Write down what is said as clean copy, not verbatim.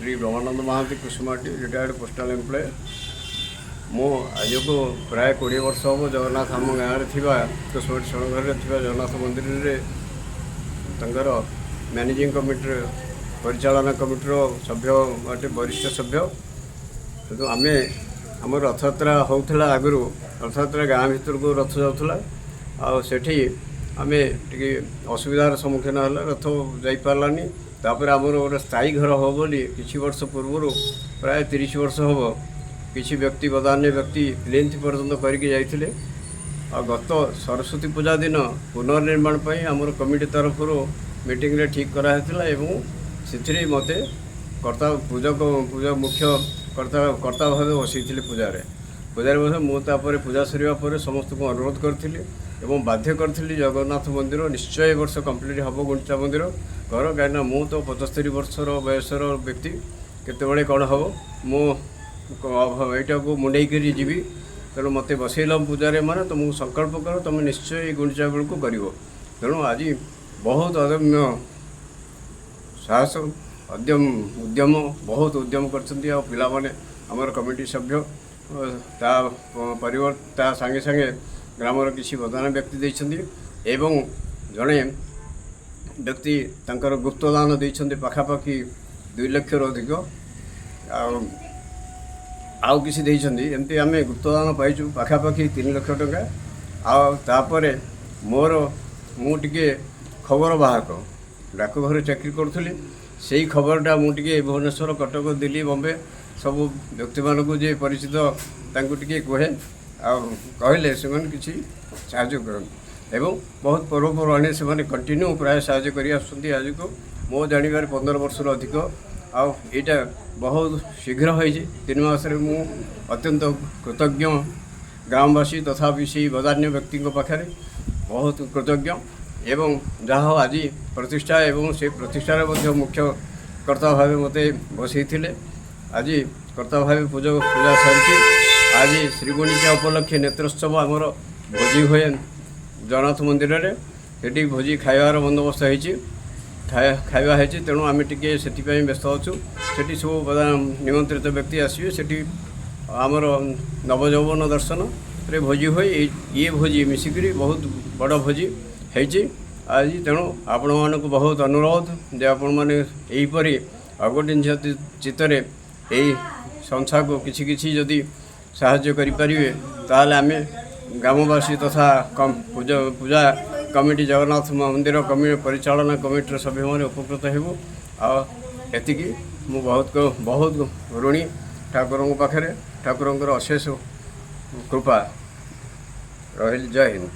Shri Brahmananda Mohanty, Kusumati, retired postal employee. ମୁଁ ଆଜକୁ ପ୍ରାୟ 20 ବର୍ଷ ହେବ ଜଗନ୍ନାଥ, ଆମ ଗାଁରେ ଥିବା କୁସୁମାଟି ଶରଣଘରରେ ଥିବା ଜଗନ୍ନାଥ ମନ୍ଦିରରେ ତାଙ୍କର ମ୍ୟାନେଜିଂ କମିଟିର, ପରିଚାଳନା କମିଟିର ସଭ୍ୟ ଅଟେ, ବରିଷ୍ଠ ସଭ୍ୟ। କିନ୍ତୁ ଆମେ ଆମର ରଥଯାତ୍ରା ହେଉଥିଲା ଆଗରୁ, ରଥଯାତ୍ରା ଗାଁ ଭିତରକୁ ରଥ ଯାଉଥିଲା। ଆଉ ସେଠି ଆମେ ଟିକେ ଅସୁବିଧାର ସମ୍ମୁଖୀନ ହେଲା, ରଥ ଯାଇପାରିଲାନି। ତାପରେ ଆମର ଗୋଟେ ସ୍ଥାୟୀ ଘର ହେବ ବୋଲି କିଛି ବର୍ଷ ପୂର୍ବରୁ, ପ୍ରାୟ 30 ବର୍ଷ ହେବ, କିଛି ବ୍ୟକ୍ତି, ବଦାନ୍ୟ ବ୍ୟକ୍ତି ପ୍ଲିନ୍ଥ ପର୍ଯ୍ୟନ୍ତ କରିକି ଯାଇଥିଲେ। ଆଉ ଗତ ସରସ୍ୱତୀ ପୂଜା ଦିନ ପୁନର୍ନିର୍ମାଣ ପାଇଁ ଆମର କମିଟି ତରଫରୁ ମିଟିଂରେ ଠିକ୍ କରାହେଇଥିଲା ଏବଂ ସେଥିରେ ମୋତେ କର୍ତ୍ତା ପୂଜକ, ପୂଜା ମୁଖ୍ୟ କର୍ତ୍ତା ଭାବେ ବସେଇଥିଲେ ପୂଜାରେ। ପୂଜାରେ ବସେ ମୁଁ। ତାପରେ ପୂଜା ସରିବା ପରେ ସମସ୍ତଙ୍କୁ ଅନୁରୋଧ କରିଥିଲି ଏବଂ ବାଧ୍ୟ କରିଥିଲି, ଜଗନ୍ନାଥ ମନ୍ଦିର ନିଶ୍ଚୟ ଏ ବର୍ଷ କମ୍ପ୍ଲିଟ୍ ହେବ, ଗୁଣ୍ଡିଚା ମନ୍ଦିର ଘର। କାହିଁକିନା ମୁଁ ତ 75 ବର୍ଷର ବୟସର ବ୍ୟକ୍ତି, କେତେବେଳେ କ'ଣ ହେବ, ମୁଁ ଏଇଟାକୁ ମୁଣ୍ଡେଇକରି ଯିବି। ତେଣୁ ମୋତେ ବସେଇଲ ପୂଜାରେ ମାନେ ତୁମକୁ ସଂକଳ୍ପ କର, ତୁମେ ନିଶ୍ଚୟ ଏଇ ଗୁଣ୍ଡିଚା ବେଳକୁ କରିବ। ତେଣୁ ଆଜି ବହୁତ ଅଦମ୍ୟ ସାହସ, ଉଦ୍ୟମ, ବହୁତ ଉଦ୍ୟମ କରିଛନ୍ତି। ଆଉ ପିଲାମାନେ, ଆମର କମିଟି ସଭ୍ୟ, ତା ପରିବର୍ତ୍ତେ ତା ସାଙ୍ଗେ ସାଙ୍ଗେ ଗ୍ରାମର କିଛି ବଦାନ୍ୟ ବ୍ୟକ୍ତି ଦେଇଛନ୍ତି ଏବଂ ଜଣେ ବ୍ୟକ୍ତି ତାଙ୍କର ଗୁପ୍ତଦାନ ଦେଇଛନ୍ତି ପାଖାପାଖି 2 ଲକ୍ଷରୁ ଅଧିକ, ଆଉ କିଛି ଦେଇଛନ୍ତି। ଏମିତି ଆମେ ଗୁପ୍ତଦାନ ପାଇଛୁ ପାଖାପାଖି 3 ଲକ୍ଷ ଟଙ୍କା। ଆଉ ତାପରେ ମୁଁ ଟିକେ ଖବର ବାହକ, ଡାକଘରେ ଚାକିରି କରୁଥିଲି। ସେଇ ଖବରଟା ମୁଁ ଟିକେ ଭୁବନେଶ୍ୱର, କଟକ, ଦିଲ୍ଲୀ, ବମ୍ବେ ସବୁ ବ୍ୟକ୍ତିମାନଙ୍କୁ, ଯିଏ ପରିଚିତ ତାଙ୍କୁ ଟିକେ କୁହେ। ଆଉ କହିଲେ ସେମାନେ କିଛି ସାହାଯ୍ୟ କରନ୍ତି ଏବଂ ବହୁତ ପର୍ବପର୍ବାଣୀ ସେମାନେ କଣ୍ଟିନ୍ୟୁ ପ୍ରାୟ ସାହାଯ୍ୟ କରି ଆସୁଛନ୍ତି ଆଜକୁ ମୋ ଜାଣିବାରେ 15 ବର୍ଷରୁ ଅଧିକ। ଆଉ ଏଇଟା ବହୁତ ଶୀଘ୍ର ହେଇଛି, 3 ମାସରେ। ମୁଁ ଅତ୍ୟନ୍ତ କୃତଜ୍ଞ ଗ୍ରାମବାସୀ ତଥାପି ସେଇ ବଦାନ୍ୟ ବ୍ୟକ୍ତିଙ୍କ ପାଖରେ ବହୁତ କୃତଜ୍ଞ। ଏବଂ ଯାହା ହଉ, ଆଜି ପ୍ରତିଷ୍ଠା ଏବଂ ସେ ପ୍ରତିଷ୍ଠାରେ ମଧ୍ୟ ମୁଖ୍ୟ କର୍ତ୍ତା ଭାବେ ମୋତେ ବସେଇଥିଲେ। ଆଜି କର୍ତ୍ତା ଭାବେ ପୂଜା ସରିଛି। ଆଜି ଶ୍ରୀଗୁଣ୍ଡିଚା ଉପଲକ୍ଷେ ନେତ୍ରୋତ୍ସବ ଆମର ଭୋଜି ହୁଏ ଜଗନ୍ନାଥ ମନ୍ଦିରରେ। ସେଠି ଭୋଜି ଖାଇବାର ବନ୍ଦୋବସ୍ତ ହେଇଛି, ଖାଇବା ହେଇଛି। ତେଣୁ ଆମେ ଟିକେ ସେଥିପାଇଁ ବ୍ୟସ୍ତ ଅଛୁ। ସେଠି ସବୁ ନିମନ୍ତ୍ରିତ ବ୍ୟକ୍ତି ଆସିବେ। ସେଠି ଆମର ନବଯୌବନ ଦର୍ଶନରେ ଭୋଜି ହୁଏ। ଇଏ ଭୋଜି ମିଶିକରି ବହୁତ ବଡ଼ ଭୋଜି ହେଇଛି ଆଜି। ତେଣୁ ଆପଣମାନଙ୍କୁ ବହୁତ ଅନୁରୋଧ ଯେ ଆପଣମାନେ ଏହିପରି ଅକୁଣ୍ଠିତ ଚିତ୍ତରେ ଏହି ସଂସ୍ଥାକୁ କିଛି କିଛି ଯଦି ସାହାଯ୍ୟ କରିପାରିବେ, ତାହେଲେ ଆମେ ଗ୍ରାମବାସୀ ତଥା ପୂଜା କମିଟି, ଜଗନ୍ନାଥ ମନ୍ଦିର ପରିଚାଳନା କମିଟିର ସଭ୍ୟମାନେ ଉପକୃତ ହେବୁ। ଆଉ ଏତିକି। ମୁଁ ବହୁତ ବହୁତ ଋଣୀ ଠାକୁରଙ୍କ ପାଖରେ। ଠାକୁରଙ୍କର ଅଶେଷ କୃପା ରହିଲି। ଜୟ ହିନ୍ଦ।